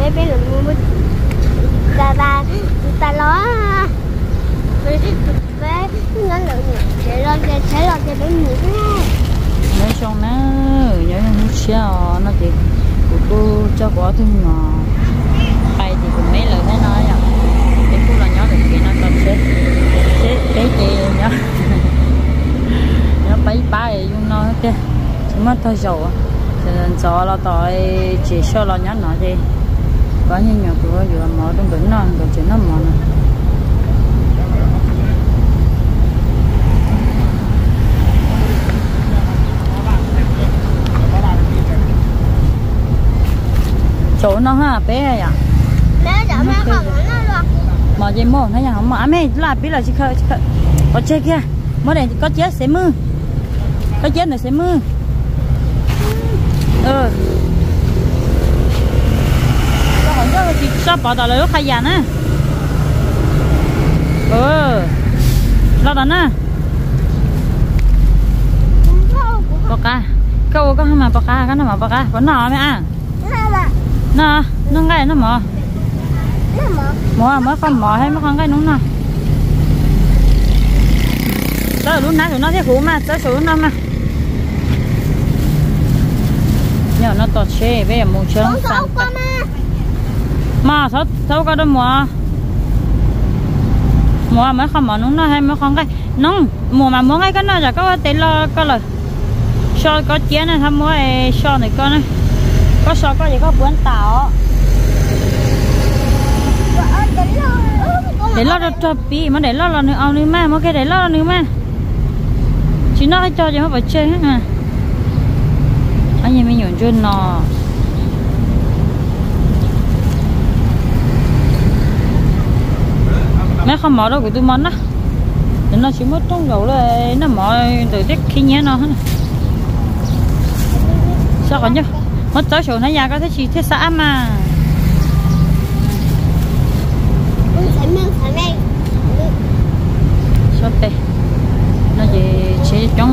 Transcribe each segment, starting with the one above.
Peb los mus, peb mus tas tas los, peb nyob lawm, tsev los ces tsev los ces peb mus xwb. Nyob zoo na, nyob zoo hnub tshiab os no ces kuv kuj coj kuv ob tug me nyuam pais ces kuv me lawm thiab no yom. Ces kuj los nyob lawm kev no tos tsheb, tsheb peb ces nyob, nyob pab ib pab zoo no tiag, tsis muaj tog zaum. Ntxov los tom tsev so los nyob no ces kuv ob tug me nyuam kuv yuav mov rau nkawd noj, nkawd tseem noj mov no. Tsaus no ha peb yom. Mov ces muaj na yog mov ab me laj pib los tsis khaws, tsis khaws. Qhov tseg kiag, muab daim koj ciab xev mwj, koj ciab ntawm xev mwj. Qhov ncauj tsis tso pov tom lawv lub qhov yam na. Los tom na. Pov qab, koj ua koj mas pov qab, koj noj mov pov qab, puas noj me ab? Noj, noj nqaij noj mov. Mov, muab qhov mov thiab muab qhov nqaij noob noj. Txawb lub hnab saum no thiab kuv mas, txawb saum lub no mas. Nyob no tos tsheb peb yuav mus tsheb xas. Mos, txhob ua koj rau muam. Muam, muab qhov mov noob noj thiab muab qhov nqaij noob. Muam mas muab nqaij koj noj, tsam koj ua tes loj koj lawm. So koj ciab na, txhob muab so ntawm koj na. Koj so koj ces koj puab tas os. Daim loj rog rog pib, muab daim loj los nws au nws mas, muab kiag daim loj los nws mas. Tsis noj qhov cog ces muab pov tseg. Ob nyuag me nyuam ntsuag no. Muab qhov mov rau kuv tus mos noj. Nim no tsis muaj rooj zaum li, noj mov ntawm tej khib nyiab no. So qhov ncauj, muab txawb saum hnab yas koj thiaj tsis thiaj xab ab mas. Sob tes no ces tsheb coob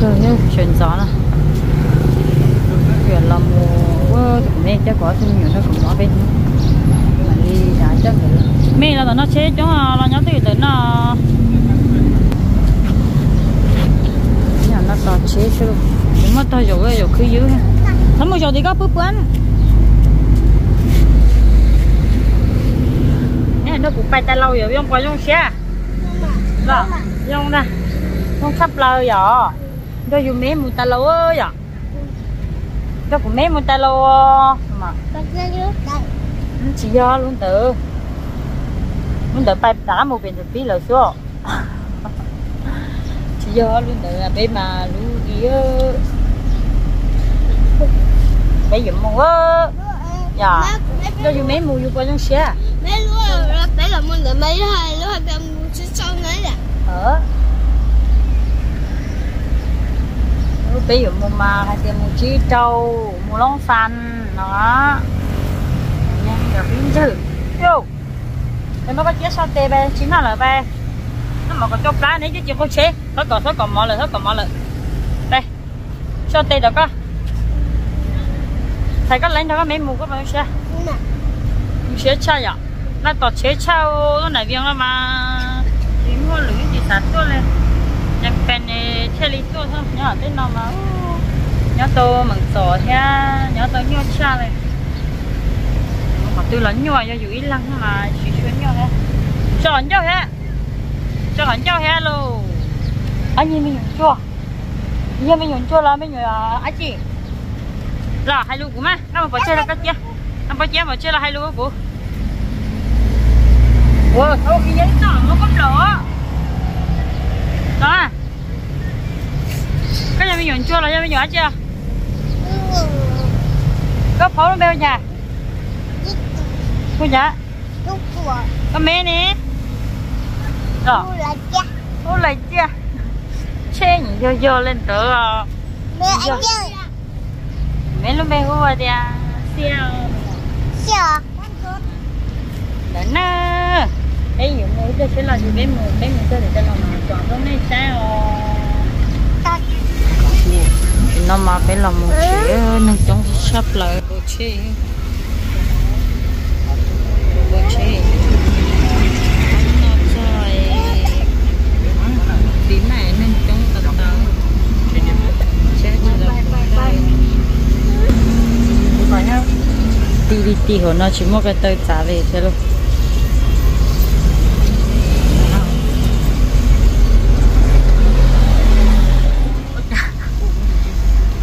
kawg, sawv ntxov no. Los mus ua tus me coj kuv ob tug me nyuam nrog kuv mov peb hnub. Mam li coj nkawd los. Me los tom no tsheb coob los nyob twj ywm ntawm no. Nyob no tos tsheb xwb, tsis muaj tog zaum, zaum khwb ywb. Txhob mus zaum tim koj pw puab. Nrog kuv pais tas laus yuav yoo puas zoo siab? Zoo na, zoo tshaj plaws yom. Nrog yus me mus tas laus yom. Nrog kuv me mus tas laus. Tsis yog lub ntawd, lub ntawd pais rov qab mus pem ntawm pib lawm xwb. Tsis yog lub ntawd, peb mas lub i, peb yuav mus. Yog, nrog yus me mus yus puas zoo siab? Peb yuav mus mas hais tias mus Tsib Rau, mus Loob Xas no. Pib ntswg. Muab koj ciab so tes pais, tsis noj lawm pais. Noj mov kom cau plab, neb twb tsis qaug tsheb. Txhob kom, txhob kom mov lawm, txhob kom mov lawm. Pais, so tes rau koj. Txhais koj leeb nrog koj me mus koj puas zoo siab? Zoo siab tshaj yom. Laj tos tsheb tshaj, lub nram Vias no mas tsis muaj lwm tsis xav tuaj li. Yeej pes thiaj li tuaj, nyob tej no mas nyob tau meem txom thiab nyob tau nyuaj tshaj li. Qhov twg los nyuaj, yog yus ib leeg mas tsis tshua nyuaj thiab. So qhov ncauj thiab, so qhov ncauj thiab lauj. Ob nyuag me nyuam ntsuag, yog me nyuam ntsuag los me nyuam dab tsi? Los hais lus kuv mas, koj mus pov tseg los koj ciab, koj pov ciab pov tseg los hais lus kuv. Ua tau ib yam li no muab koj nplaum. Los, koj yog me nyuam ntsuag los yog me nyuam dab tsi? Koj phaub lub npe hu cas? Hu cas? Koj me ne? Los, hu lais tiag. Tsheb nyiam yog yog li ntawd. Me lub npe hu tias Xia. Ntawd na, peb yuav mus ib pliag tsheb los ces peb mus, peb mus txog tim tej no mas tsom rau nej saib os. Tim no mas peb los mus tsev, neeg coob tshaj plaws, tsheb Tsheb no txog, tiv maj neeg coob tag tag. Ti li ti hauv no tsis muaj ko taw txav li thiab lauj.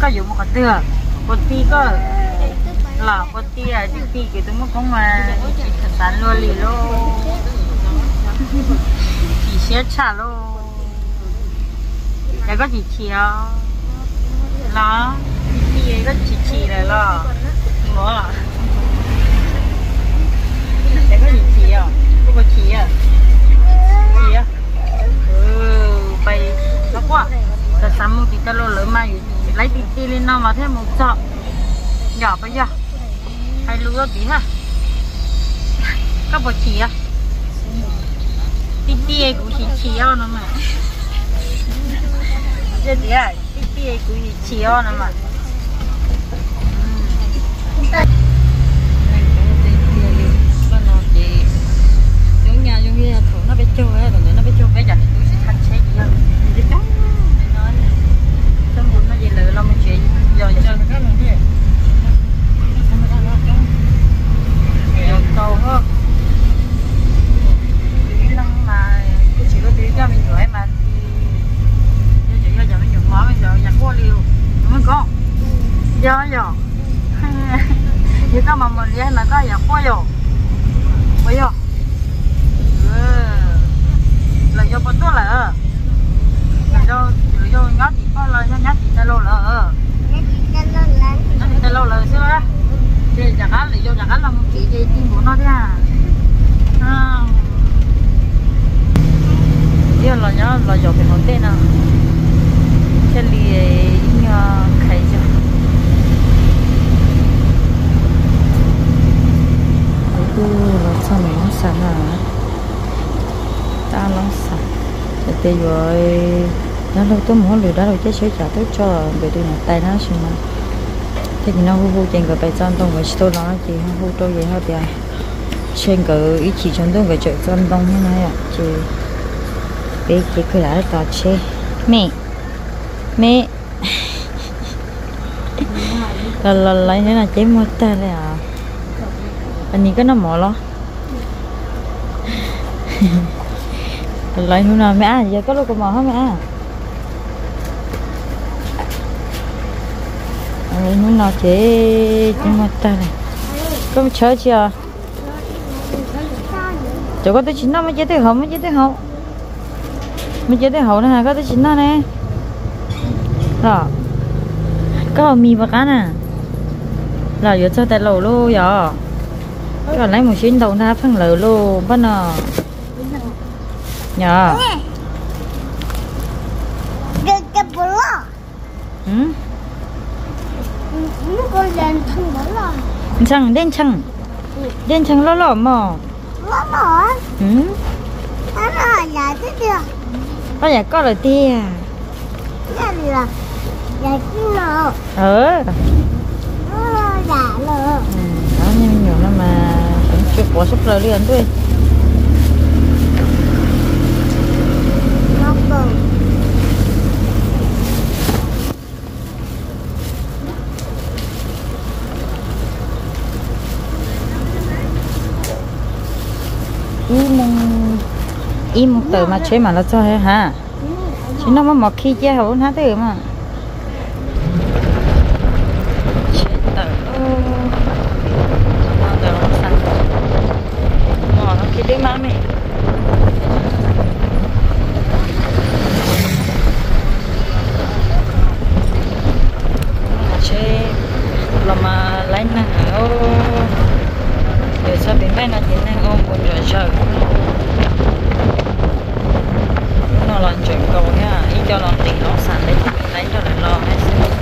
Koj yuav mus qhov twg? Puas ti koj los puas ti? Tsis ti ces tus muaj koob mas tsis xav luag li lauj. Chim siab tshaj lauj. Ces koj chim chim os los, ti koj chim chim lawm los. Ces koj chim chim os, koj puas chim? Chim. Pais, xav mus tim taw lawv mas yus laiv ti ti li no mas thiaj mus txog. Yog puas yog? Hais lus rau tim na. Koj puas chim? Ti ti kuv chim chim os no mas. Tias ti ti kuv chim chim os no mas. Ces zoo nyaj zoo li thaum noj peb caug, thaum ntawd noj peb caug peb cov niam tub tsis thaj tsheb ces yog coob li no. Coob nkaus no ces lawv los mus tsev yos yos. Yos tau hos. Ib leeg mas kuj tsis ua twg, coj me nyuam mas yog cov, yog cov me nyuam mos me nyuam yam quaj li. Muaj koob. Yog yog. Yog koj mos mos li mas koj yam quaj yom. Ua yog. Lawv yuav puas tuaj lawm? Lawv yuav nyob tim koj los yog nyob tim taw lawv lawm? Nyob tim taw lawv xwb. Ces rov qab lawv yuav rov qab los mus tsev ces ti npaum no thiab. Yog los nyob los zaum pem hauv ntej no thiaj li ib nyuag khais zog. Kuv twb los txog ntawm Loob Xas no, tab Loob Xas, ces yuav dab laug tuaj mus hauj lwm, dab laug caij tsheb cas tuaj tso nkawd tus niam tais no sis mas, thiab ces no hu hu ces nkawd pais txo ntoo nkawd tsis tau los no ces hu rau ces ho tias ntshe nkawd ib chim tsaus ntuj nkawd tseem txo ntoo thiab no yom, ces peb ces kawg lam tos tsheb. Me, me, los los lawv hnub no ces muag tag li os. Nim koj noj mov los? Los hnub no me ab, yog koj lub kaus mom hov me ab. Hnub no ces ces muag tag li. Koj mus tshawb tsi os? Cov koj twb tsis noj, muab cia twj hauv, muab cia twj hauv. Muab cia twj hauv na, koj twb tsis noj ne. Los, koj haus mis puas qab na? Los yuav txog tas laus lauj yom. Koj laib mus sib ntaus nrog pheej lawv lauj npaj no. Yog. Ntshee, dej ntshee. Dej ntshee loj loj mog. Koj yam koj lawm tiag. Ob me nyuam no mas tseem tsw quav sab plaws li os ntuj. Ib moos, ib moos tawm mas tsheb mam los txog ha. Tsis noj muab mov khi cia hauv lub hnab twg mas. Tsheb tawm, tawm los xa mov khi deb mab me. Tsheb los mas laib neeg lawm. Yog txog pem npaj no ces neeg ua npuas ntsov zawm. Hnub no los ntseem nkaus thiab, ib co los nqis los xav ntev thiab, laib nrog lawv los xwb.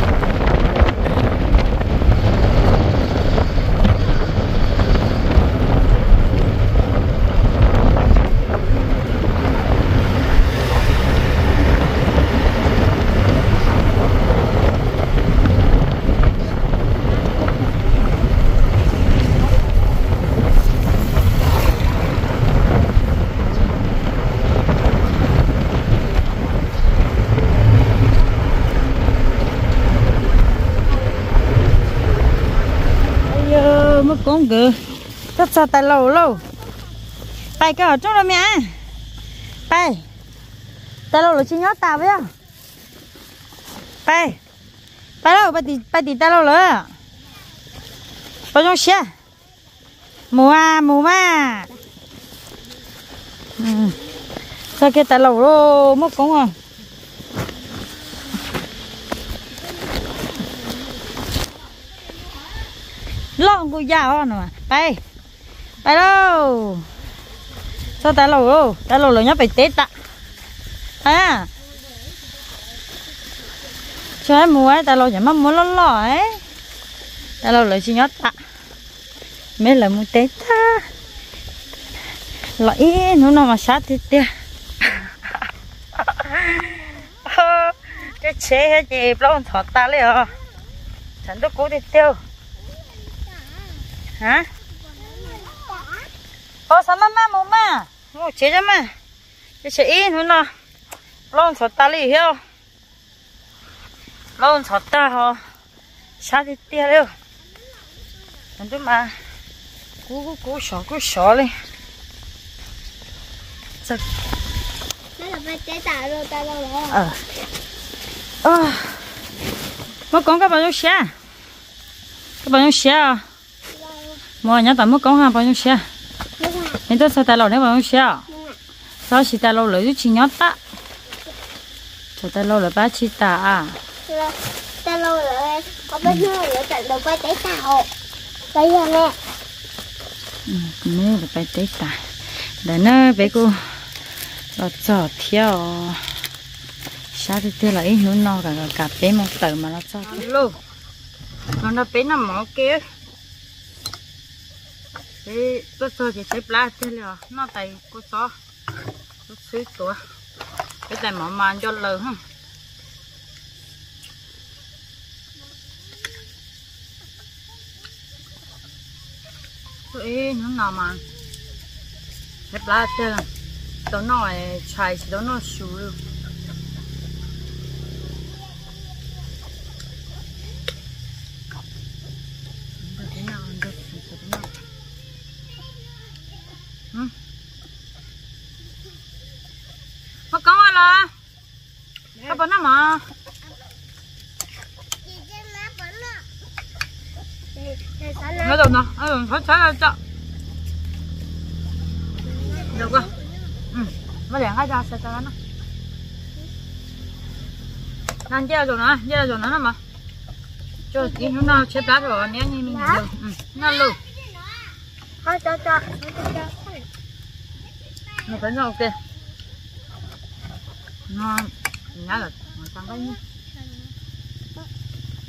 Koob nkawd tuaj txog tais laus lauj. Pais kiag qhov rooj los mas. Pais, tais laus lawv tsis nyob tas puas yog? Pais, pais lauj, pais tim tais laus lawm. Pais zoo siab. Mus mas, mus mas. Txog kiag tais laus lauj, muaj koob os. Loj nkuj yaj os no. Pais, pais lauj. Txog tais laus lauj, tais laus lawv nyob pem teb tas. Pais. Tsis mus, tais laus ces maj muab loj loj. Tais laus lawv tsis nyob tas. Meb lawv mus teb tag. Los ib hnub no mas sab tiag tiag. Tej tsheb ces plaub ntxhov tas li os. Tshav ntuj kub tiag tiag. Os, xav maj maj mus mas, mus tsev tso mas. Tej tsheb ib hnub no plaub ntxhov tas li thiab. Plaub ntxhov tag ho sab tiag tiag li. Tshav ntuj mas kub kub sov kub sov li. Muaj koob koj puas zoo siab? Koj puas zoo siab os? Mus nyob tom muaj koob ha puas zoo siab? Neb tuaj txog tais laus neb puas zoo siab os? Txhob siv tais laus lawv twb tsis nyob tag. Tsam tais laus lawv pab tsis tas. Neb lawv pab teb tas. Ntawd na peb kuj los txog thiab os. Sab tiag tiag los ib hnub no kam kam peb mus tawm mas los txog thiab. Los nrog peb noj mov ua ke. Peb tuaj txog ces tshaib plab tiag li os, noj tais kua txob, kua txhwb tuav, peb tais mov mas nco laws. Tuaj ib hnub no mas tshaib plab tiag, tau noj tshais tsis tau noj su li. Muaj koob los? Koj puas noj mov? Nce zaum no, nce zaum no noj mov. Ib hnub no tshaib plab rau niam me nyuam noj lauj.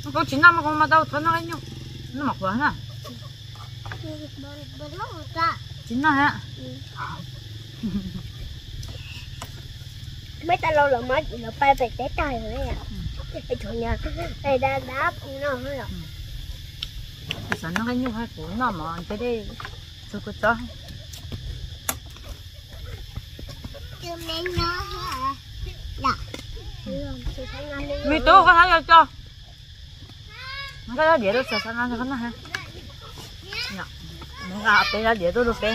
Kuv tsis noj mas kuv mas tau thov noj ib nyuag, noj mov qhuav na. Tsis noj. Meb tas los lawv mas lawv pais pem teb tag lawm. Xav noj ib nyuag, kuv noj mov ntshe dej txug kua txob. Me tub, koj hab yog tso. Koj dab diav rau xav xav no, koj noj ha. Mus nqa peb dab diav tuaj rau peb.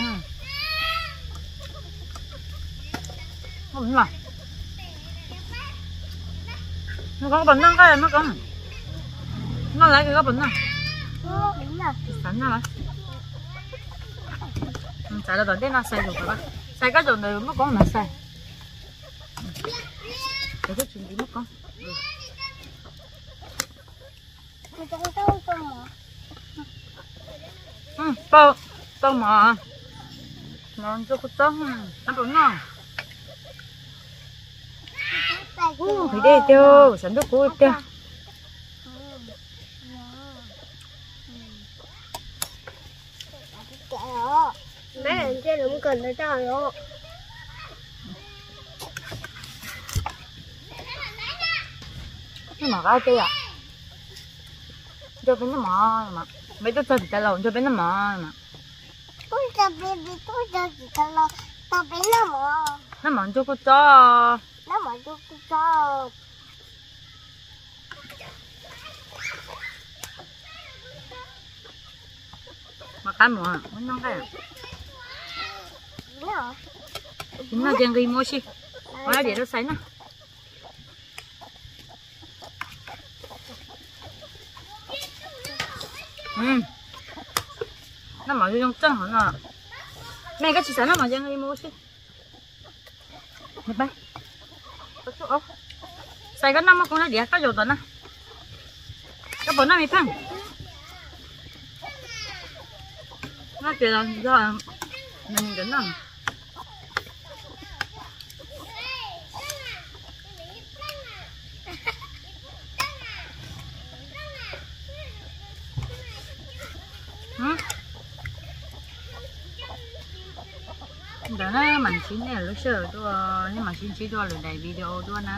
Muaj koob puas noj, koj muaj koob noj lawm koj puas noj? Xav noj. Xav los tom ntej no xais, xais koj zaum ntawd muaj koob no xais. Twb tsis ntiv muaj koob. Tau mov, no ntsuag kua txob, ab pau noj. Nqhis dej tiag, xav ntuj kub tiag. Noj mov qab teb yom. Nco peb noj mov, peb tuaj txog tim tas los nco peb noj mov. Noj mov ntsuag kua txob. Qab mus muab noj nqaij. Noj ces nqis mus ua si. Ua diam rau Xais noj. Noj mov zoo txeej hov no. Mej koj tsis xav noj mov ces nqis mus ua si. Xais koj noj muaj koob diav koj zaum tom no. Koj puas noj me pheej? Noj ces los yog nws cov noj. Ntawd na, mam ntsib nej lub sij hawm dua, nej mam sib ntsib dua lwm daim video dua na.